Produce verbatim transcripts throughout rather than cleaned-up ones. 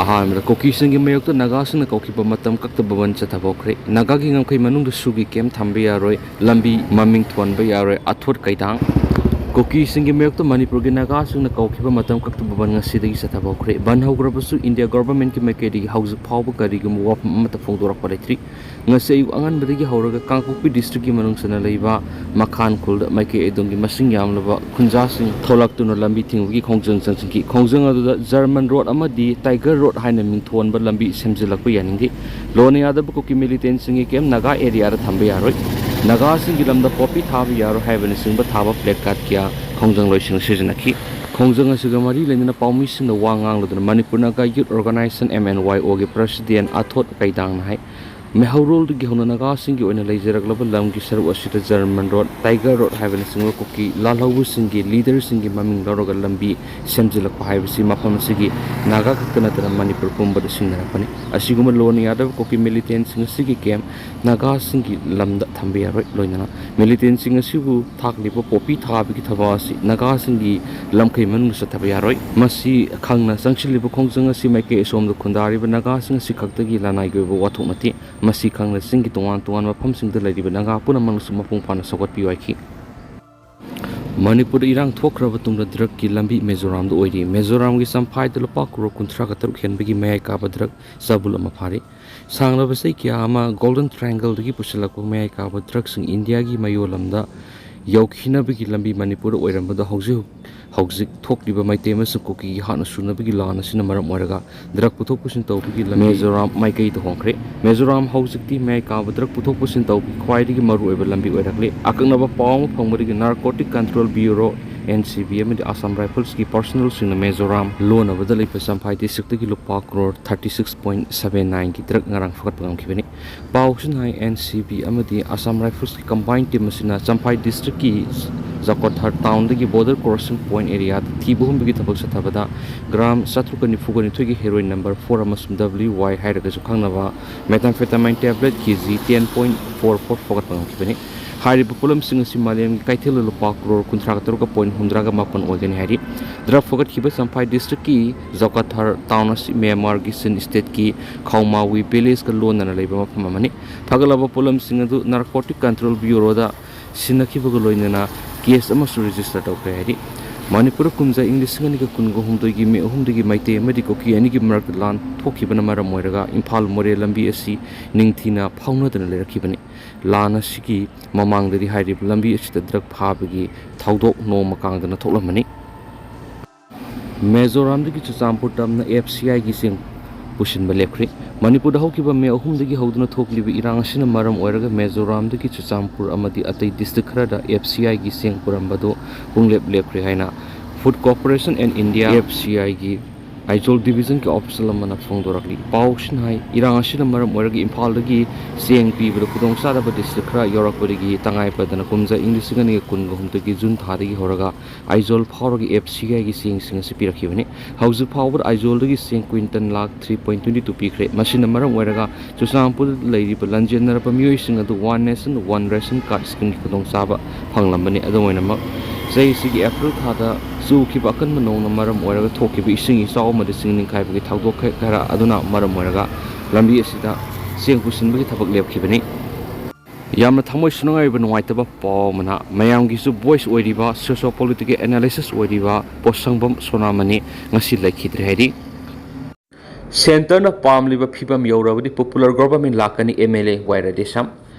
ꯑꯍꯥꯟꯕꯗ, ꯀꯨꯀꯤꯁꯤꯡꯒꯤ ꯃꯥꯌꯣꯛꯇ ꯅꯥꯒꯥꯁꯤꯡꯅ ꯀꯧꯈꯤꯕ ꯃꯇꯝ ꯀꯛꯇꯕ ꯕꯟ ꯆꯠꯊꯕ ꯍꯧꯈ꯭ꯔꯦ꯫ ꯅꯥꯒꯥꯒꯤ ꯉꯝꯈꯩ ꯃꯅꯨꯡꯗ ꯁꯨꯒꯤ ꯀꯦꯝ ꯊꯝꯕ ꯌꯥꯔꯣꯏ, ꯂꯝꯕꯤ ꯃꯃꯤꯡ ꯊꯣꯟꯕ ꯌꯥꯔꯣꯏ, ꯑꯊꯣꯠ ꯀꯩꯗꯥꯡ꯫ ꯀꯨꯀꯤꯁꯤꯡꯒꯤ ꯃꯥꯌꯣꯛꯇ ꯃꯅꯤꯄꯨꯔꯒꯤ ꯅꯥꯒꯥꯁꯤꯡꯅ ꯀꯧꯈꯤꯕ ꯃꯇꯝ ꯀꯛꯇꯕ ꯕꯟ ꯉꯁꯤꯗꯒꯤ ꯆꯠꯊꯕ ꯍꯧꯈ꯭ꯔꯦ꯫ ꯕꯟ ꯍꯧꯈ꯭ꯔꯕꯁꯨ ꯏꯟꯗꯤꯌꯥ ꯒꯣꯚꯔꯟꯃꯦꯟꯠꯀꯤ ꯃꯥꯏꯀꯩꯗꯒꯤ ꯍꯧꯖꯤꯛ ꯐꯥꯎꯕ ꯀꯔꯤꯒꯨꯝꯕ ꯋꯥꯐꯝ ꯑꯃꯠꯇ ꯐꯣꯡꯗꯣꯔꯛꯄ ꯂꯩꯇ꯭ꯔꯤ꯫ ꯉꯁꯤ ꯑꯌꯨꯛ ꯑꯉꯟꯕꯗꯒꯤ ꯍꯧꯔꯒ ꯀꯥꯡꯄꯣꯛꯄꯤ ꯗꯤꯁꯇ꯭ꯔꯤꯛꯀꯤ ꯃꯅꯨꯡ ꯆꯟꯅ ꯂꯩꯕ ꯃꯈꯥꯟ ꯈꯨꯜꯗ ꯃꯥꯏꯀꯩ ꯑꯗꯣꯝꯒꯤ ꯃꯁꯤꯡ ꯌꯥꯝꯂꯕ ꯈꯨꯟꯖꯥꯁꯤꯡ ꯊꯣꯛꯂꯛꯇꯨꯅ ꯂꯝꯕꯤ ꯊꯤꯡꯕꯒꯤ ꯈꯣꯡꯖꯪ ꯆꯪꯁꯤꯟꯈꯤ꯫ ꯈꯣꯡꯖꯪ ꯑꯗꯨꯗ ꯖꯔꯃꯟ ꯔꯣꯗ ꯑꯃꯗꯤ ꯇꯥꯏꯒꯔ ꯔꯣꯗ ꯍꯥꯏꯅ ꯃꯤꯡꯊꯣꯟꯕ ꯂꯝꯕꯤ ꯁꯦꯝꯖꯤꯜꯂꯛꯄ ꯌꯥꯅꯤꯡꯗꯦ꯫ ꯂꯣꯟꯅ ꯌꯥꯗꯕ ꯀꯨꯀꯤ ꯃꯤꯂꯤꯇꯦꯟꯁꯤꯡꯒꯤ ꯀꯦꯝ ꯅꯥꯒꯥ ꯑꯦꯔꯤꯌꯥꯗ ꯊꯝꯕ ꯌꯥꯔꯣꯏ꯫ ꯅꯥꯒꯥꯁꯤꯡꯒꯤ ꯂꯝꯗ ꯄꯣꯄꯤ ꯊꯥꯕ ꯌꯥꯔꯣꯏ ꯍꯥꯏꯕꯅꯆꯤꯡꯕ ꯊꯥꯕ ꯄ꯭ꯂꯦꯀꯥꯔꯗ ꯀꯌꯥ ꯈꯣꯡꯖꯪꯂꯣꯏꯁꯤꯡꯅ ꯁꯤꯖꯤꯟꯅꯈꯤ꯫ ꯈꯣꯡꯖꯪ ꯑꯁꯤꯒ ꯃꯔꯤ ꯂꯩꯅꯅ ꯄꯥꯎꯃꯤꯁꯤꯡꯅ ꯋꯥ ꯉꯥꯡꯂꯗꯨꯅ ꯃꯅꯤꯄꯨꯔ ꯅꯥꯒꯥ ꯌꯨꯠ ꯑꯣꯔꯒꯅꯥꯏꯖꯦꯁꯟ, ꯑꯦꯝ ꯑꯦꯟ ꯋꯥꯏ ꯑꯣꯒꯤ ꯄ꯭ꯔꯁꯤꯗꯦꯟ ꯑꯊꯣꯠ ꯀꯩꯗꯥꯡꯅ ꯍꯥꯏ, ꯃꯩꯍꯧꯔꯣꯜꯗꯒꯤ ꯍꯧꯅ ꯅꯥꯒꯥꯁꯤꯡꯒꯤ ꯑꯣꯏꯅ ꯂꯩꯖꯔꯛꯂꯕ ꯂꯝꯒꯤ ꯁꯔꯨꯛ ꯑꯁꯤꯗ ꯖꯔꯃꯟ ꯔꯣꯗ, ꯇꯥꯏꯒꯔ ꯔꯣꯗ ꯍꯥꯏꯕꯅꯆꯤꯡꯕ ꯀꯨꯀꯤ ꯂꯥꯜꯍꯧꯕꯁꯤꯡꯒꯤ ꯂꯤꯗꯔꯁꯤꯡꯒꯤ ꯃꯃꯤꯡ ꯂꯧꯔꯒ ꯂꯝꯕꯤ ꯁꯦꯝꯖꯤꯜꯂꯛꯄ ꯍꯥꯏꯕꯁꯤ ꯃꯐꯝ ꯑꯁꯤꯒꯤ ꯅꯥꯒꯥ ꯈꯛꯇ ꯅꯠꯇꯅ ꯃꯅꯤꯄꯨꯔ ꯄꯨꯝꯕꯗ ꯁꯤꯡꯅꯔꯛꯄꯅꯤ꯫ ꯑꯁꯤꯒꯨꯝꯕ ꯂꯣꯟꯅ ꯌꯥꯗꯕ ꯀꯨꯀꯤ ꯃꯤꯂꯤꯇꯦꯟꯁꯤꯡ ꯑꯁꯤꯒꯤ ꯀꯦꯝ ꯅꯥꯒꯥꯁꯤꯡꯒꯤ ꯂꯝꯗ ꯊꯝꯕ ꯌꯥꯔꯣꯏ꯫ ꯂꯣꯏꯅꯅ ꯃꯤꯂꯤꯇꯦꯟꯁꯤꯡ ꯑꯁꯤꯕꯨ ꯊꯥꯛꯂꯤꯕ ꯄꯣꯄꯤ ꯊꯥꯕꯒꯤ ꯊꯕꯛ ꯑꯁꯤ ꯅꯥꯒꯥꯁꯤꯡꯒꯤ ꯂꯝꯈꯩ ꯃꯅꯨꯡꯗ ꯆꯠꯊꯕ ꯌꯥꯔꯣꯏ꯫ ꯃꯁꯤ ꯈꯪꯅ ꯆꯪꯁꯤꯜꯂꯤꯕ ꯈꯣꯡꯖꯪ ꯑꯁꯤ ꯃꯥꯏꯀꯩ ꯑꯁꯣꯝꯗ ꯈꯨꯟꯗꯥꯔꯤꯕ ꯅꯥꯒꯥꯁꯤꯡ ꯑꯁꯤ ꯈꯛꯇꯒꯤ ꯂꯅꯥꯏꯒꯤ ꯑꯣꯏꯕ ꯋꯥꯊꯣꯛ ꯅꯠꯇꯦ꯫ ꯃꯁꯤ ꯈꯪꯅ ꯆꯤꯡꯒꯤ ꯇꯣꯉꯥꯟ ꯇꯣꯉꯥꯟꯕ ꯃꯐꯝꯁꯤꯡꯗ ꯂꯩꯔꯤꯕ ꯅꯥꯒꯥ ꯄꯨꯝꯅꯃꯛꯅꯁꯨ ꯃꯄꯨꯡ ꯐꯥꯅ ꯁꯧꯒꯠꯄꯤꯌꯨ ꯍꯥꯏꯈꯤ꯫ ꯃꯅꯤꯄꯨꯔꯗ ꯏꯔꯥꯡ ꯊꯣꯛꯈ꯭ꯔꯕ ꯇꯨꯡꯗ ꯗ꯭ꯔꯒꯀꯤ ꯂꯝꯕꯤ ꯃꯤꯖꯣꯔꯥꯝꯗ ꯑꯣꯏꯔꯤ꯫ ꯃꯤꯖꯣꯔꯥꯝꯒꯤ ꯆꯝꯐꯥꯏꯗ ꯂꯨꯄꯥ ꯀ꯭ꯔꯣꯔ ꯀꯨꯟꯊ꯭ꯔꯥꯒ ꯇꯔꯨꯛ ꯍꯦꯟꯕꯒꯤ ꯃꯌꯥꯏ ꯀꯥꯕ ꯗ꯭ꯔꯒ ꯆꯥꯕꯨꯜ ꯑꯃ ꯐꯥꯔꯤ꯫ ꯁꯥꯡꯂꯕ ꯆꯍꯤ ꯀꯌꯥ ꯑꯃ ꯒꯣꯜꯗꯟ ꯇ꯭ꯔꯥꯏꯡꯒꯜꯗꯒꯤ ꯄꯨꯁꯤꯜꯂꯛꯄ ꯃꯌꯥꯏ ꯀꯥꯕ ꯗ꯭ꯔꯒꯁꯤꯡ ꯏꯟꯗꯤꯌꯥꯒꯤ ꯃꯌꯣꯜ ꯂꯝꯗ ꯌꯧꯈꯤꯅꯕꯒꯤ ꯂꯝꯕꯤ ꯃꯅꯤꯄꯨꯔꯗ ꯑꯣꯏꯔꯝꯕꯗ ꯍꯧꯖꯤꯛ ꯍꯧꯖꯤꯛ ꯊꯣꯛꯂꯤꯕ ꯃꯩꯇꯩ ꯑꯃꯁꯨꯡ ꯀꯨꯀꯤꯒꯤ ꯍꯥꯠꯅ ꯁꯨꯅꯕꯒꯤ ꯂꯥꯟ ꯑꯁꯤꯅ ꯃꯔꯝ ꯑꯣꯏꯔꯒ ꯗ꯭ꯔꯒ ꯄꯨꯊꯣꯛ ꯄꯨꯁꯤꯟ ꯇꯧꯕꯒꯤ ꯂꯝꯕꯤ ꯃꯤꯖꯣꯔꯥꯝ ꯃꯥꯏꯀꯩꯗ ꯍꯣꯡꯈ꯭ꯔꯦ꯫ ꯃꯤꯖꯣꯔꯥꯝ ꯍꯧꯖꯤꯛꯇꯤ ꯃꯌꯥꯏ ꯀꯥꯕ ꯗ꯭ꯔꯒ ꯄꯨꯊꯣꯛ ꯄꯨꯁꯤꯟ ꯇꯧꯕꯒꯤ ꯈ꯭ꯋꯥꯏꯗꯒꯤ ꯃꯔꯨꯑꯣꯏꯕ ꯂꯝꯕꯤ ꯑꯣꯏꯔꯛꯂꯤ꯫ ꯑꯀꯛꯅꯕ ꯄꯥꯎ ꯑꯃ ꯐꯪꯕꯗꯒꯤ narcotic control bureau, N C B, ꯑꯃꯗꯤ ꯑꯁꯥꯝ ꯔꯥꯏꯐꯜꯁꯀꯤ ꯄꯥꯔꯁꯣꯅꯦꯜꯁꯤꯡꯅ ꯃꯤꯖꯣꯔꯥꯝ ꯂꯣꯟꯅꯕꯗ ꯂꯩꯕ ꯆꯝꯐꯥꯏ ꯗꯤꯁꯇ꯭ꯔꯤꯛꯇꯒꯤ ꯂꯨꯄꯥ crore thirty six point seven ꯅꯥꯏꯟꯒꯤ ꯗ꯭ꯔꯒ ꯉꯔꯥꯡ ꯐꯒꯠꯄ ꯉꯝꯈꯤꯕꯅꯤ꯫ ꯄꯥꯎꯁꯤꯅ ꯍꯥꯏ, ꯑꯦꯟ ꯁꯤ ꯕꯤ ꯑꯃꯗꯤ ꯑꯁꯥꯝ ꯔꯥꯏꯐꯜꯁꯀꯤ ꯀꯝꯕꯥꯏꯟ ꯇꯤꯝ ꯑꯁꯤꯅ ꯆꯝꯐꯥꯏ ꯗꯤꯁꯇ꯭ꯔꯤꯛꯀꯤ ꯖꯀꯣꯊꯥꯔ ꯇꯥꯎꯟꯗꯒꯤ ꯕꯣꯔꯗꯔ ꯀ꯭ꯔꯣꯁꯤꯡ ꯄꯣꯏꯟ ꯑꯦꯔꯤꯌꯥꯗ ꯊꯤꯕ ꯍꯨꯝꯕꯒꯤ ꯊꯕꯛ ꯆꯠꯊꯕꯗ ꯒ꯭ꯔꯥꯝ ꯆꯥꯇ꯭ꯔꯨꯛꯀ ꯅꯤꯐꯨꯒ ꯅꯤꯊꯣꯏꯒꯤ ꯍꯦꯔꯣꯏꯟ ꯅꯝꯕꯔ ꯐꯣꯔ ꯑꯃꯁꯨꯡ ꯗꯕ꯭ꯂꯤꯌꯨ ꯋꯥꯏ ꯍꯥꯏꯔꯒꯁꯨ ꯈꯪꯅꯕ methamphetamine tablet K G ten point four four ꯐꯒꯠꯄ ꯉꯝꯈꯤꯕꯅꯤ꯫ ꯍꯥꯏꯔꯤꯕ ꯄꯣꯠꯂꯝꯁꯤꯡ ꯑꯁꯤ ꯃꯥꯂꯦꯝꯒꯤ ꯀꯩꯊꯦꯜꯗ ꯂꯨꯄꯥ ꯀ꯭ꯔꯣꯔ ꯀꯨꯟꯊ꯭ꯔꯥꯒ ꯇꯔꯨꯛ ꯄꯣꯏꯟ ꯍꯨꯝꯗ꯭ꯔꯥꯒ ꯃꯥꯄꯟ ꯑꯣꯏꯒꯅꯤ ꯍꯥꯏꯔꯤ꯫ ꯗ꯭ꯔꯒ ꯐꯒꯠꯈꯤꯕ ꯆꯝꯐꯥꯏ ꯗꯤꯁꯇ꯭ꯔꯤꯛꯀꯤ ꯖꯧꯀꯥꯊꯥꯔ ꯇꯥꯎꯟ ꯑꯁꯤ ꯃ꯭ꯌꯥꯟꯃꯥꯔꯒꯤ ꯁꯤꯟ ꯁ꯭ꯇꯦꯠꯀꯤ ꯈꯥꯎꯃꯥꯋꯤ ꯚꯤꯂꯦꯖꯀ ꯂꯣꯟꯅꯅ ꯂꯩꯕ ꯃꯐꯝ ꯑꯃꯅꯤ꯫ ꯐꯒꯠꯂꯕ ꯄꯣꯠꯂꯝꯁꯤꯡ ꯑꯗꯨ ꯅꯥꯔꯀꯣꯇꯤꯛ ꯀꯟꯇ꯭ꯔꯣꯜ ꯕ꯭ꯌꯨꯔꯣꯗ ꯁꯤꯟꯅꯈꯤꯕꯒ ꯂꯣꯏꯅꯅ ꯀꯦꯁ ꯑꯃꯁꯨ ꯔꯦꯖꯤꯁꯇꯔ ꯇꯧꯈ꯭ꯔꯦ ꯍꯥꯏꯔꯤ꯫ ꯃꯅꯤꯄꯨꯔꯗ ꯀꯨꯝꯖꯥ ꯏꯪ ꯂꯤꯁꯤꯡ ꯑꯅꯤꯒ ꯀꯨꯟꯒ ꯍꯨꯝꯗꯣꯏꯒꯤ ꯃꯦ ꯑꯍꯨꯝꯗꯒꯤ ꯃꯩꯇꯩ ꯑꯃꯗꯤ ꯀꯨꯀꯤ ꯑꯅꯤꯒꯤ ꯃꯔꯛꯇ ꯂꯥꯟ ꯊꯣꯛꯈꯤꯕꯅ ꯃꯔꯝ ꯑꯣꯏꯔꯒ ꯏꯝꯐꯥꯜ ꯃꯣꯔꯦ ꯂꯝꯕꯤ ꯑꯁꯤ ꯅꯤꯡꯊꯤꯅ ꯐꯥꯎꯅꯗꯅ ꯂꯩꯔꯛꯈꯤꯕꯅꯤ꯫ ꯂꯥꯟ ꯑꯁꯤꯒꯤ ꯃꯃꯥꯡꯗꯗꯤ ꯍꯥꯏꯔꯤꯕ ꯂꯝꯕꯤ ꯑꯁꯤꯗ ꯗ꯭ꯔꯒ ꯐꯥꯕꯒꯤ ꯊꯧꯗꯣꯛ ꯅꯣꯡꯃ ꯀꯥꯡꯗꯅ ꯊꯣꯛꯂꯝꯕꯅꯤ꯫ ꯃꯤꯖꯣꯔꯥꯝꯗꯒꯤ ꯆꯨꯔꯆꯥꯟꯄꯨꯔ ꯇꯝꯅ ꯑꯦꯐ ꯁꯤ ꯑꯥꯏꯒꯤ ꯆꯦꯡ ꯄꯨꯁꯤꯟꯕ ꯂꯦꯞꯈ꯭ꯔꯦ꯫ ꯃꯅꯤꯄꯨꯔꯗ ꯍꯧꯈꯤꯕ ꯃꯦ ꯑꯍꯨꯝꯗꯒꯤ ꯍꯧꯗꯨꯅ ꯊꯣꯛꯂꯤꯕ ꯏꯔꯥꯡ ꯑꯁꯤꯅ ꯃꯔꯝ ꯑꯣꯏꯔꯒ ꯃꯤꯖꯣꯔꯥꯝꯗꯒꯤ ꯆꯨꯔꯆꯥꯟꯄꯨꯔ ꯑꯃꯗꯤ ꯑꯇꯩ ꯗꯤꯁꯇ꯭ꯔꯤꯛ ꯈꯔꯗ ꯑꯦꯐ ꯁꯤ ꯑꯥꯏꯒꯤ ꯆꯦꯡ ꯄꯨꯔꯝꯕꯗꯨ ꯄꯨꯡꯂꯦꯞ ꯂꯦꯞꯈ꯭ꯔꯦ ꯍꯥꯏꯅ Food Corporation and India, F C ꯑꯥꯏꯒꯤ ꯑꯥꯏꯖꯣꯜ ꯗꯤꯕꯤꯖꯟꯒꯤ ꯑꯣꯐꯤꯁꯤꯌꯦꯜ ꯑꯃꯅ ꯐꯣꯡꯗꯣꯔꯛꯂꯤ꯫ ꯄꯥꯎꯁꯤꯅ ꯍꯥꯏ, ꯏꯔꯥꯡ ꯑꯁꯤꯅ ꯃꯔꯝ ꯑꯣꯏꯔꯒ ꯏꯝꯐꯥꯜꯗꯒꯤ ꯆꯦꯡ ꯄꯤꯕꯗ ꯈꯨꯗꯣꯡꯆꯥꯗꯕ ꯗꯤꯁꯇ꯭ꯔꯤꯛ ꯈꯔ ꯌꯧꯔꯛꯄꯗꯒꯤ ꯇꯉꯥꯏ ꯐꯗꯅ ꯀꯨꯝꯖꯥ ꯏꯪ ꯂꯤꯁꯤꯡ ꯑꯅꯤꯒ ꯀꯨꯟꯒ ꯍꯨꯝꯗꯣꯏꯒꯤ ꯖꯨꯟ ꯊꯥꯗꯒꯤ ꯍꯧꯔꯒ ꯑꯥꯏꯖꯣꯜ ꯐꯥꯎꯔꯒ ꯑꯦꯐ ꯁꯤ ꯑꯥꯏꯒꯤ ꯆꯦꯡꯁꯤꯡ ꯑꯁꯤ ꯄꯤꯔꯛꯈꯤꯕꯅꯤ꯫ ꯍꯧꯖꯤꯛ ꯐꯥꯎꯕꯗ ꯑꯥꯏꯖꯣꯜꯗꯒꯤ ꯆꯦꯡ quintal lakh three point twenty two ꯄꯤꯈ꯭ꯔꯦ꯫ ꯃꯁꯤꯅ ꯃꯔꯝ ꯑꯣꯏꯔꯒ ꯆꯨꯔꯆꯥꯟꯄꯨꯔꯗ ꯂꯩꯔꯤꯕ ꯂꯥꯟꯖꯦꯟꯅꯔꯕ ꯃꯤꯑꯣꯏꯁꯤꯡ ꯑꯗꯨ one nation one ration card ꯁ꯭ꯀꯤꯝꯒꯤ ꯈꯨꯗꯣꯡꯆꯥꯕ ꯐꯪꯂꯝꯕꯅꯤ꯫ ꯑꯗꯨꯝ ꯑꯣꯏꯅꯃꯛ, ꯆꯍꯤꯁꯤꯒꯤ ꯑꯦꯄ꯭ꯔꯤꯜ ꯊꯥꯗ ꯆꯨꯈꯤꯕ ꯑꯀꯟꯕ ꯅꯣꯡꯅ ꯃꯔꯝ ꯑꯣꯏꯔꯒ ꯊꯣꯛꯈꯤꯕ ꯏꯁꯤꯡ ꯏꯆꯥꯎ ꯑꯃꯗꯤ ꯆꯤꯡ ꯅꯤꯡꯈꯥꯏꯕꯒꯤ ꯊꯧꯗꯣꯛ ꯈꯔ ꯑꯗꯨꯅ ꯃꯔꯝ ꯑꯣꯏꯔꯒ ꯂꯝꯕꯤ ꯑꯁꯤꯗ ꯆꯦꯡ ꯄꯨꯁꯤꯟꯕꯒꯤ ꯊꯕꯛ ꯂꯦꯞꯈꯤꯕꯅꯤ꯫ ꯌꯥꯝꯅ ꯊꯃꯣꯏ ꯁꯣꯛꯅꯤꯡꯉꯥꯏ ꯑꯣꯏꯕ ꯅꯨꯡꯉꯥꯏꯇꯕ ꯄꯥꯎ ꯑꯃꯅ, ꯃꯌꯥꯝꯒꯤꯁꯨ ꯚꯣꯏꯁ ꯑꯣꯏꯔꯤꯕ, ꯁꯣꯁꯤꯌꯣ ꯄꯣꯂꯤꯇꯤꯀꯦꯜ ꯑꯦꯅꯥꯂꯤꯁꯤꯁ ꯑꯣꯏꯔꯤꯕ ꯄꯣꯠꯁꯪꯕꯝ ꯁꯣꯅꯥꯃꯅꯤ ꯉꯁꯤ ꯂꯩꯈꯤꯗ꯭ꯔꯦ ꯍꯥꯏꯔꯤ꯫ ꯁꯦꯟꯇꯔꯅ ꯄꯥꯝꯂꯤꯕ ꯐꯤꯕꯝ ꯌꯧꯔꯕꯗꯤ ꯄꯣꯄꯨꯂꯔ ꯒꯣꯚꯔꯟꯃꯦꯟꯠ ꯂꯥꯛꯀꯅꯤ, ꯑꯦꯝ ꯑꯦꯜ ꯑꯦ ꯋꯥꯏ ꯔꯥꯙꯦꯁ꯭ꯌꯥꯝ꯫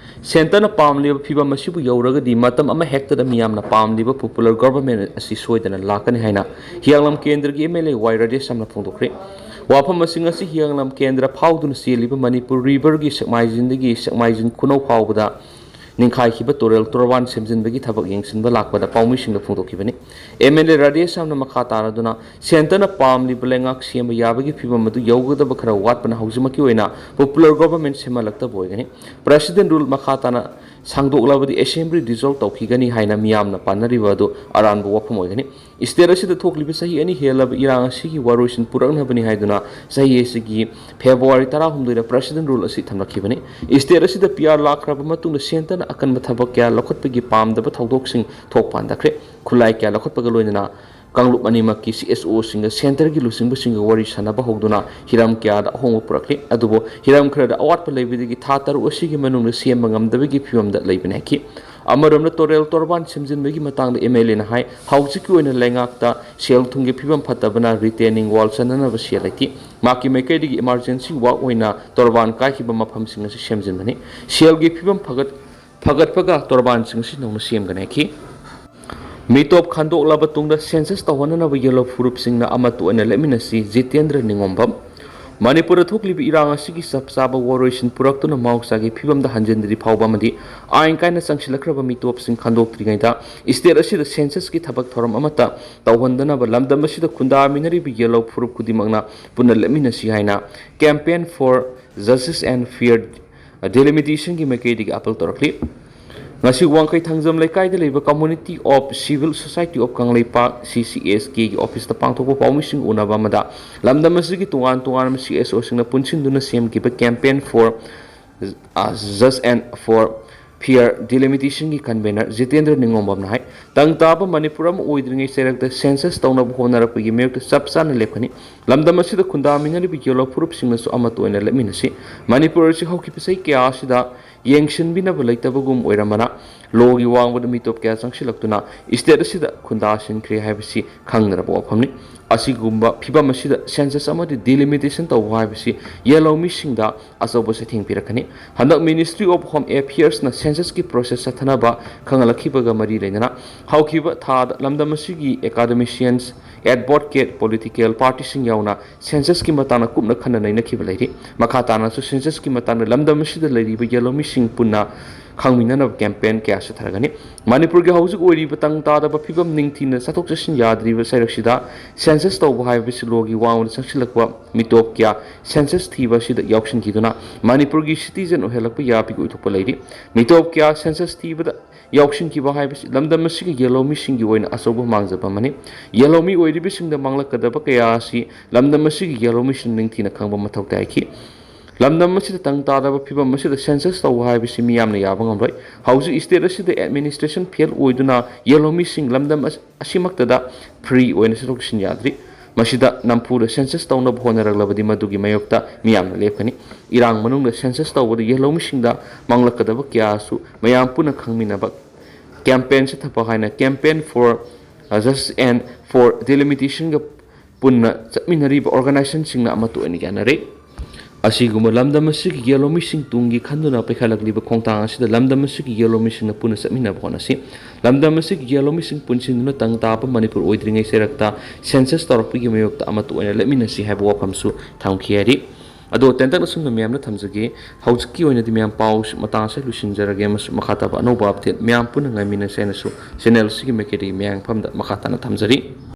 ꯁꯦꯟꯇꯔꯅ ꯄꯥꯝꯂꯤꯕ ꯐꯤꯕꯝ ꯑꯁꯤꯕꯨ ꯌꯧꯔꯒꯗꯤ ꯃꯇꯝ ꯑꯃ ꯍꯦꯛꯇꯗ ꯃꯤꯌꯥꯝꯅ ꯄꯥꯝꯂꯤꯕ ꯄꯣꯄꯨꯂꯔ ꯒꯣꯚꯔꯟꯃꯦꯟꯠ ꯑꯁꯤ ꯁꯣꯏꯗꯅ ꯂꯥꯛꯀꯅꯤ ꯍꯥꯏꯅ ꯍꯤꯌꯥꯡꯂꯝ ꯀꯦꯟꯗ꯭ꯔꯒꯤ ꯑꯦꯝ ꯑꯦꯜ ꯑꯦ ꯋꯥꯏ ꯔꯥꯙꯦꯁ꯭ꯌꯥꯝꯅ ꯐꯣꯡꯗꯣꯛꯈ꯭ꯔꯦ꯫ ꯋꯥꯐꯝ ꯑꯁꯤꯡ ꯑꯁꯤ ꯍꯤꯌꯥꯡꯂꯝ ꯀꯦꯟꯗ꯭ꯔ ꯐꯥꯎꯗꯨꯅ ꯆꯦꯜꯂꯤꯕ ꯃꯅꯤꯄꯨꯔ ꯔꯤꯚꯔꯒꯤ ꯁꯦꯛꯃꯥꯏꯖꯤꯟꯗꯒꯤ ꯁꯦꯛꯃꯥꯏꯖꯤꯟ ꯈꯨꯅꯧ ꯐꯥꯎꯕꯗ ꯅꯤꯡꯈꯥꯏꯈꯤꯕ ꯇꯨꯔꯦꯜ ꯇꯣꯔꯕꯥꯟ ꯁꯦꯝꯖꯤꯟꯕꯒꯤ ꯊꯕꯛ ꯌꯦꯡꯁꯤꯟꯕ ꯂꯥꯛꯄꯗ ꯄꯥꯎꯃꯤꯁꯤꯡꯗ ꯐꯣꯡꯗꯣꯛꯈꯤꯕꯅꯤ꯫ ꯑꯦꯝ ꯑꯦꯜ ꯑꯦ ꯔꯥꯙꯦꯁ꯭ꯌꯥꯝꯅ ꯃꯈꯥ ꯇꯥꯔꯗꯨꯅ ꯁꯦꯟꯇꯔꯅ ꯄꯥꯝꯂꯤꯕ ꯂꯩꯉꯥꯛ ꯁꯦꯝꯕ ꯌꯥꯕꯒꯤ ꯐꯤꯕꯝ ꯑꯗꯨ ꯌꯧꯒꯗꯕ ꯈꯔ ꯋꯥꯠꯄꯅ ꯍꯧꯖꯤꯛꯃꯛꯀꯤ ꯑꯣꯏꯅ ꯄꯣꯄꯨꯂꯔ ꯒꯣꯚꯔꯟꯃꯦꯟꯠ ꯁꯦꯝꯍꯜꯂꯛꯇꯕ ꯑꯣꯏꯒꯅꯤ꯫ ꯄ꯭ꯔꯦꯁꯤꯗꯦꯟꯠ ꯔꯨꯜ ꯃꯈꯥ ꯇꯥꯅ ꯁꯥꯡꯗꯣꯛꯂꯕꯗꯤ ꯑꯦꯁꯦꯝꯕ꯭ꯂꯤ ꯗꯤꯖꯣꯜꯕ ꯇꯧꯈꯤꯒꯅꯤ ꯍꯥꯏꯅ ꯃꯤꯌꯥꯝꯅ ꯄꯥꯅꯔꯤꯕ ꯑꯗꯨ ꯑꯔꯥꯟꯕ ꯋꯥꯐꯝ ꯑꯣꯏꯒꯅꯤ꯫ ꯁ꯭ꯇꯦꯠ ꯑꯁꯤꯗ ꯊꯣꯛꯂꯤꯕ ꯆꯍꯤ ꯑꯅꯤ ꯍꯦꯜꯂꯕ ꯏꯔꯥꯡ ꯑꯁꯤꯒꯤ ꯋꯥꯔꯣꯏꯁꯤꯟ ꯄꯨꯔꯛꯅꯕꯅꯤ ꯍꯥꯏꯗꯨꯅ ꯆꯍꯤ ꯑꯁꯤꯒꯤ ꯐꯦꯕ꯭ꯔꯨꯋꯥꯔꯤ ꯇꯔꯥꯍꯨꯝꯗꯣꯏꯗ ꯄ꯭ꯔꯦꯁꯤꯗꯦꯟ ꯔꯨꯜ ꯑꯁꯤ ꯊꯝꯂꯛꯈꯤꯕꯅꯤ꯫ ꯁ꯭ꯇꯦꯠ ꯑꯁꯤꯗ ꯄꯤ ꯑꯥꯔ ꯂꯥꯛꯈ꯭ꯔꯕ ꯃꯇꯨꯡꯗ ꯁꯦꯟꯇꯔꯅ ꯑꯀꯟꯕ ꯊꯕꯛ ꯀꯌꯥ ꯂꯧꯈꯠꯄꯒꯤ ꯄꯥꯝꯗꯕ ꯊꯧꯗꯣꯛꯁꯤꯡ ꯊꯣꯛꯄ ꯍꯟꯊꯈ꯭ꯔꯦ꯫ ꯈꯨꯠꯂꯥꯏ ꯀꯌꯥ ꯂꯧꯈꯠꯄꯒ ꯂꯣꯏꯅꯅ ꯀꯥꯡꯂꯨꯞ ꯑꯅꯤꯃꯛꯀꯤ ꯁꯤ ꯑꯦꯁ ꯑꯣꯁꯤꯡꯒ ꯁꯦꯟꯇꯔꯒꯤ ꯂꯨꯆꯤꯡꯕꯁꯤꯡꯒ ꯋꯥꯔꯤ ꯁꯥꯟꯅꯕ ꯍꯧꯗꯨꯅ ꯍꯤꯔꯝ ꯀꯌꯥꯗ ꯑꯍꯣꯡꯕ ꯄꯨꯔꯛꯂꯤ꯫ ꯑꯗꯨꯕꯨ ꯍꯤꯔꯝ ꯈꯔꯗ ꯑꯋꯥꯠꯄ ꯂꯩꯕꯗꯒꯤ ꯊꯥ ꯇꯔꯨꯛ ꯑꯁꯤꯒꯤ ꯃꯅꯨꯡꯗ ꯁꯦꯝꯕ ꯉꯝꯗꯕꯒꯤ ꯐꯤꯕꯝꯗ ꯂꯩꯕꯅꯤ ꯍꯥꯏꯈꯤ꯫ ꯑꯃꯔꯣꯝꯗ ꯇꯣꯔꯦꯜ ꯇꯣꯔꯕꯥꯟ ꯁꯦꯝꯖꯤꯟꯕꯒꯤ ꯃꯇꯥꯡꯗ ꯑꯦꯝ ꯑꯦꯜ ꯑꯦꯅ ꯍꯥꯏ, ꯍꯧꯖꯤꯛꯀꯤ ꯑꯣꯏꯅ ꯂꯩꯉꯥꯛꯇ ꯁꯦꯜ ꯊꯨꯝꯒꯤ ꯐꯤꯕꯝ ꯐꯠꯇꯕꯅ ꯔꯤꯇꯦꯅꯤꯡ ꯋꯥꯜ ꯆꯟꯅꯅꯕ ꯁꯦꯜ ꯂꯩꯇꯦ꯫ ꯃꯍꯥꯛꯀꯤ ꯃꯥꯏꯀꯩꯗꯒꯤ ꯏꯃꯥꯔꯖꯦꯟꯁꯤ ꯋꯥꯛ ꯑꯣꯏꯅ ꯇꯣꯔꯕꯥꯟ ꯀꯥꯏꯈꯤꯕ ꯃꯐꯝꯁꯤꯡ ꯑꯁꯤ ꯁꯦꯝꯖꯤꯟꯕꯅꯤ꯫ ꯁꯦꯜꯒꯤ ꯐꯤꯕꯝ ꯐꯒꯠ ꯐꯒꯠꯄꯒ ꯇꯣꯔꯕꯥꯟꯁꯤꯡ ꯑꯁꯤ ꯅꯧꯅ ꯁꯦꯝꯒꯅꯤ ꯍꯥꯏꯈꯤ꯫ ꯃꯤꯇꯣꯞ ꯈꯟꯗꯣꯛꯂꯕ ꯇꯨꯡꯗ ꯁꯦꯟꯁꯁ ꯇꯧꯍꯟꯅꯅꯕ ꯌꯦꯜꯂꯣ ꯐꯨꯔꯨꯞꯁꯤꯡꯅ ꯑꯃꯠꯇ ꯑꯣꯏꯅ ꯂꯦꯞꯃꯤꯟꯅꯁꯤ, ꯖꯤꯇꯦꯟꯗ꯭ꯔ ꯅꯤꯉꯣꯝꯕꯝ꯫ ꯃꯅꯤꯄꯨꯔꯗ ꯊꯣꯛꯂꯤꯕ ꯏꯔꯥꯡ ꯑꯁꯤꯒꯤ ꯆꯞ ꯆꯥꯕ ꯋꯥꯔꯣꯏꯁꯤꯟ ꯄꯨꯔꯛꯇꯨꯅ ꯃꯍꯧꯁꯥꯒꯤ ꯐꯤꯕꯝꯗ ꯍꯟꯖꯤꯟꯗ꯭ꯔꯤ ꯐꯥꯎꯕ ꯑꯃꯗꯤ ꯑꯥꯏꯟ ꯀꯥꯏꯅ ꯆꯪꯁꯤꯜꯂꯛꯈ꯭ꯔꯕ ꯃꯤꯇꯣꯞꯁꯤꯡ ꯈꯟꯗꯣꯛꯇ꯭ꯔꯤꯉꯩꯗ ꯁ꯭ꯇꯦꯠ ꯑꯁꯤꯗ ꯁꯦꯟꯁꯁꯀꯤ ꯊꯕꯛ ꯊꯧꯔꯝ ꯑꯃꯠꯇ ꯇꯧꯍꯟꯗꯅꯕ ꯂꯝꯗꯝ ꯑꯁꯤꯗ ꯈꯨꯟꯗꯥꯃꯤꯟꯅꯔꯤꯕ ꯌꯦꯜꯂꯣ ꯐꯨꯔꯨꯞ ꯈꯨꯗꯤꯡꯃꯛꯅ ꯄꯨꯟꯅ ꯂꯦꯞꯃꯤꯟꯅꯁꯤ ꯍꯥꯏꯅ Campaign for Justice and Fair Delimitation ꯒꯤ ꯃꯥꯏꯀꯩꯗꯒꯤ ꯑꯥꯄꯤꯜ ꯇꯧꯔꯛꯂꯤ꯫ ꯉꯁꯤ ꯋꯥꯡꯈꯩ ꯊꯥꯡꯖꯝ ꯂꯩꯀꯥꯏꯗ ꯂꯩꯕ Community of Civil Society of Kangleipak, ꯁꯤ ꯁꯤ ꯑꯦꯁ ꯀꯦꯒꯤ ꯑꯣꯐꯤꯁꯇ ꯄꯥꯡꯊꯣꯛꯄ ꯄꯥꯎꯃꯤꯁꯤꯡ ꯎꯅꯕ ꯑꯃꯗ ꯂꯝꯗꯝ ꯑꯁꯤꯒꯤ ꯇꯣꯉꯥꯟ ꯇꯣꯉꯥꯟꯕ ꯁꯤ ꯑꯦꯁ ꯑꯣꯁꯤꯡꯅ ꯄꯨꯟꯁꯤꯟꯗꯨꯅ ꯁꯦꯝꯈꯤꯕ Campaign for, ꯑ, Just and for Fair Delimitation ꯒꯤ convener ꯖꯤꯇꯦꯟꯗ꯭ꯔ ꯅꯤꯉꯣꯝꯕꯝꯅ ꯍꯥꯏ, ꯇꯪ ꯇꯥꯕ ꯃꯅꯤꯄꯨꯔ ꯑꯃ ꯑꯣꯏꯗ꯭ꯔꯤꯉꯩ ꯆꯩꯔꯛꯇ ꯁꯦꯟꯁꯁ ꯇꯧꯅꯕ ꯍꯣꯠꯅꯔꯛꯄꯒꯤ ꯃꯥꯌꯣꯛꯇ ꯆꯞ ꯆꯥꯅ ꯂꯦꯞꯀꯅꯤ꯫ ꯂꯝꯗꯝ ꯑꯁꯤꯗ ꯈꯨꯟꯗꯥꯃꯤꯟꯅꯔꯤꯕ ꯌꯦꯜꯂꯣ ꯐꯨꯔꯨꯞꯁꯤꯡꯅꯁꯨ ꯑꯃꯠꯇ ꯑꯣꯏꯅ ꯂꯦꯞꯃꯤꯟꯅꯁꯤ꯫ ꯃꯅꯤꯄꯨꯔ ꯑꯁꯤ ꯍꯧꯈꯤꯕ ꯆꯍꯤ ꯀꯌꯥ ꯑꯁꯤꯗ ꯌꯦꯡꯁꯤꯟꯕꯤꯅꯕ ꯂꯩꯇꯕꯒꯨꯝ ꯑꯣꯏꯔꯝꯕꯅ ꯂꯣꯒꯤ ꯋꯥꯡꯃꯗ ꯃꯤꯇꯣꯞ ꯀꯌꯥ ꯆꯪꯁꯤꯜꯂꯛꯇꯨꯅ ꯁ꯭ꯇꯦꯠ ꯑꯁꯤꯗ ꯈꯨꯟꯗꯥꯁꯤꯟꯈ꯭ꯔꯦ ꯍꯥꯏꯕꯁꯤ ꯈꯪꯅꯔꯕ ꯋꯥꯐꯝꯅꯤ꯫ ꯑꯁꯤꯒꯨꯝꯕ ꯐꯤꯕꯝ ꯑꯁꯤꯗ ꯁꯦꯟꯁꯁ ꯑꯃꯗꯤ ꯗꯤꯂꯤꯃꯤꯇꯦꯁꯟ ꯇꯧꯕ ꯍꯥꯏꯕꯁꯤ ꯌꯦꯜꯂꯧꯃꯤꯁꯤꯡꯗ ꯑꯆꯧꯕ ꯆꯩꯊꯦꯡ ꯄꯤꯔꯛꯀꯅꯤ꯫ ꯍꯟꯗꯛ Ministry of Home Affairs ꯅ ꯁꯦꯟꯁꯁꯀꯤ ꯄ꯭ꯔꯣꯁꯦꯁ ꯆꯠꯊꯅꯕ ꯈꯪꯍꯜꯂꯛꯈꯤꯕꯒ ꯃꯔꯤ ꯂꯩꯅꯅ ꯍꯧꯈꯤꯕ ꯊꯥꯗ ꯂꯝꯗꯝ ꯑꯁꯤꯒꯤ ꯑꯦꯀꯥꯗꯃꯤꯁꯤꯌꯟꯁ, ꯑꯦꯗꯚꯣꯀꯦꯠ, ꯄꯣꯂꯤꯇꯤꯀꯦꯜ ꯄꯥꯔꯇꯤꯁꯤꯡ ꯌꯥꯎꯅ ꯁꯦꯟꯁꯁꯀꯤ ꯃꯇꯥꯡꯗ ꯀꯨꯞꯅ ꯈꯟꯅ ꯅꯩꯅꯈꯤꯕ ꯂꯩꯔꯤ꯫ ꯃꯈꯥ ꯇꯥꯅꯁꯨ ꯁꯦꯟꯁꯁꯀꯤ ꯃꯇꯥꯡꯗ ꯂꯝꯗꯝ ꯑꯁꯤꯗ ꯂꯩꯔꯤꯕ ꯌꯦꯜꯂꯧꯃꯤꯁꯤꯡ ꯄꯨꯟꯅ ꯈꯪꯃꯤꯟꯅꯅꯕ ꯀꯦꯝꯄꯦꯟ ꯀꯌꯥ ꯆꯠꯊꯔꯒꯅꯤ꯫ ꯃꯅꯤꯄꯨꯔꯒꯤ ꯍꯧꯖꯤꯛ ꯑꯣꯏꯔꯤꯕ ꯇꯪ ꯇꯥꯗꯕ ꯐꯤꯕꯝ, ꯅꯤꯡꯊꯤꯅ ꯆꯠꯊꯣꯛ ꯆꯠꯁꯤꯟ ꯌꯥꯗ꯭ꯔꯤꯕ ꯆꯩꯔꯛꯁꯤꯗ ꯁꯦꯟꯁꯁ ꯇꯧꯕ ꯍꯥꯏꯕꯁꯤ ꯂꯣꯒꯤ ꯋꯥꯡꯃꯗ ꯆꯪꯁꯤꯜꯂꯛꯄ ꯃꯤꯇꯣꯞ ꯀꯌꯥ ꯁꯦꯟꯁꯁ ꯊꯤꯕ ꯑꯁꯤꯗ ꯌꯥꯎꯁꯤꯟꯈꯤꯗꯨꯅ ꯃꯅꯤꯄꯨꯔꯒꯤ ꯁꯤꯇꯤꯖꯦꯟ ꯑꯣꯏꯍꯜꯂꯛꯄ ꯌꯥꯕꯒꯤ ꯑꯣꯏꯊꯣꯛꯄ ꯂꯩꯔꯤ꯫ ꯃꯤꯇꯣꯞ ꯀꯌꯥ ꯁꯦꯟꯁꯁ ꯊꯤꯕꯗ ꯌꯥꯎꯁꯤꯟꯈꯤꯕ ꯍꯥꯏꯕꯁꯤ ꯂꯝꯗꯝ ꯑꯁꯤꯒꯤ ꯌꯦꯜꯍꯧꯃꯤꯁꯤꯡꯒꯤ ꯑꯣꯏꯅ ꯑꯆꯧꯕ ꯃꯥꯡꯖꯕ ꯑꯃꯅꯤ꯫ ꯌꯦꯜꯍꯧꯃꯤ ꯑꯣꯏꯔꯤꯕꯁꯤꯡꯗ ꯃꯥꯡꯂꯛꯀꯗꯕ ꯀꯌꯥ ꯑꯁꯤ ꯂꯝꯗꯝ ꯑꯁꯤꯒꯤ ꯌꯦꯜꯍꯧꯃꯤꯁꯤꯡ ꯅꯤꯡꯊꯤꯅ ꯈꯪꯕ ꯃꯊꯧ ꯇꯥꯏꯈꯤ꯫ ꯂꯝꯗꯝ ꯑꯁꯤꯗ ꯇꯪ ꯇꯥꯗꯕ ꯐꯤꯕꯝ ꯑꯁꯤꯗ ꯁꯦꯟꯁꯁ ꯇꯧꯕ ꯍꯥꯏꯕꯁꯤ ꯃꯤꯌꯥꯝꯅ ꯌꯥꯕ ꯉꯝꯂꯣꯏ꯫ ꯍꯧꯖꯤꯛ ꯁ꯭ꯇꯦꯠ ꯑꯁꯤꯗ ꯑꯦꯗꯃꯤꯅꯤꯁꯇ꯭ꯔꯦꯁꯟ ꯐꯦꯜ ꯑꯣꯏꯗꯨꯅ ꯌꯦꯜꯍꯧꯃꯤꯁꯤꯡ ꯂꯝꯗꯝ ꯑꯁ-, ꯑꯁꯤꯃꯛꯇꯗ ꯐ꯭ꯔꯤ ꯑꯣꯏꯅ ꯆꯠꯊꯣꯛ ꯆꯠꯁꯤꯟ ꯌꯥꯗ꯭ꯔꯤ꯫ ꯃꯁꯤꯗ ꯅꯝꯐꯨꯗ ꯁꯦꯟꯁꯁ ꯇꯧꯅꯕ ꯍꯣꯠꯅꯔꯛꯂꯕꯗꯤ ꯃꯗꯨꯒꯤ ꯃꯥꯌꯣꯛꯇ ꯃꯤꯌꯥꯝꯅ ꯂꯦꯞꯀꯅꯤ꯫ ꯏꯔꯥꯡ ꯃꯅꯨꯡꯗ ꯁꯦꯟꯁꯁ ꯇꯧꯕꯗ ꯌꯦꯜꯍꯧꯃꯤꯁꯤꯡꯗ ꯃꯥꯡꯂꯛꯀꯗꯕ ꯀꯌꯥꯁꯨ ꯃꯌꯥꯝ ꯄꯨꯟꯅ ꯈꯪꯃꯤꯟꯅꯕ ꯀꯦꯝꯄꯦꯟ ꯆꯠꯊꯕ ꯍꯥꯏꯅ Campaign for Justice and for Delimitationꯒ ꯄꯨꯟꯅ ꯆꯠꯃꯤꯟꯅꯔꯤꯕ ꯑꯣꯔꯒꯅꯥꯏꯖꯦꯁꯟꯁꯤꯡꯅ ꯑꯃꯠꯇ ꯑꯣꯏꯅ ꯌꯥꯅꯔꯦ꯫ ꯑꯁꯤꯒꯨꯝꯕ ꯂꯝꯗꯝ ꯑꯁꯤꯒꯤ ꯌꯦꯜꯍꯧꯃꯤꯁꯤꯡ ꯇꯨꯡꯒꯤ ꯈꯟꯗꯨꯅ ꯄꯥꯏꯈꯠꯂꯛꯂꯤꯕ ꯈꯣꯡꯊꯥꯡ ꯑꯁꯤꯗ ꯂꯝꯗꯝ ꯑꯁꯤꯒꯤ ꯌꯦꯜꯍꯧꯃꯤꯁꯤꯡꯅ ꯄꯨꯟꯅ ꯆꯠꯃꯤꯟꯅꯕ ꯍꯣꯠꯅꯁꯤ꯫ ꯂꯝꯗꯝ ꯑꯁꯤꯒꯤ ꯌꯦꯜꯍꯧꯃꯤꯁꯤꯡ ꯄꯨꯟꯁꯤꯟꯗꯨꯅ ꯇꯪ ꯇꯥꯕ ꯃꯅꯤꯄꯨꯔ ꯑꯣꯏꯗ꯭ꯔꯤꯉꯩ ꯆꯩꯔꯛꯇ ꯁꯦꯟꯁꯁ ꯇꯧꯔꯛꯄꯒꯤ ꯃꯥꯌꯣꯛꯇ ꯑꯃꯠꯇ ꯑꯣꯏꯅ ꯂꯦꯞꯃꯤꯟꯅꯁꯤ ꯍꯥꯏꯕ ꯋꯥꯐꯝꯁꯨ ꯊꯝꯈꯤ ꯍꯥꯏꯔꯤ꯫ ꯑꯗꯣ ꯇꯦꯟꯇꯛꯅ ꯁꯨꯝꯅ ꯃꯌꯥꯝꯅ ꯊꯝꯖꯒꯦ꯫ ꯍꯧꯖꯤꯛꯀꯤ ꯑꯣꯏꯅꯗꯤ ꯃꯌꯥꯝ ꯄꯥꯎ ꯃꯇꯥꯡ ꯑꯁꯤꯗ ꯂꯣꯏꯁꯤꯟꯖꯔꯒꯦ ꯑꯃꯁꯨꯡ ꯃꯈꯥ ꯇꯥꯕ ꯑꯅꯧꯕ ꯑꯞꯗꯦꯠ ꯃꯌꯥꯝ ꯄꯨꯟꯅ ꯉꯥꯏꯃꯤꯟꯅꯁꯦ ꯍꯥꯏꯅꯁꯨ ꯆꯦꯅꯦꯜ ꯑꯁꯤꯒꯤ ꯃꯥꯏꯀꯩꯗꯒꯤ ꯃꯌꯥꯝ ꯃꯐꯝꯗ ꯃꯈꯥ ꯇꯥꯅ ꯊꯝꯖꯔꯤ꯫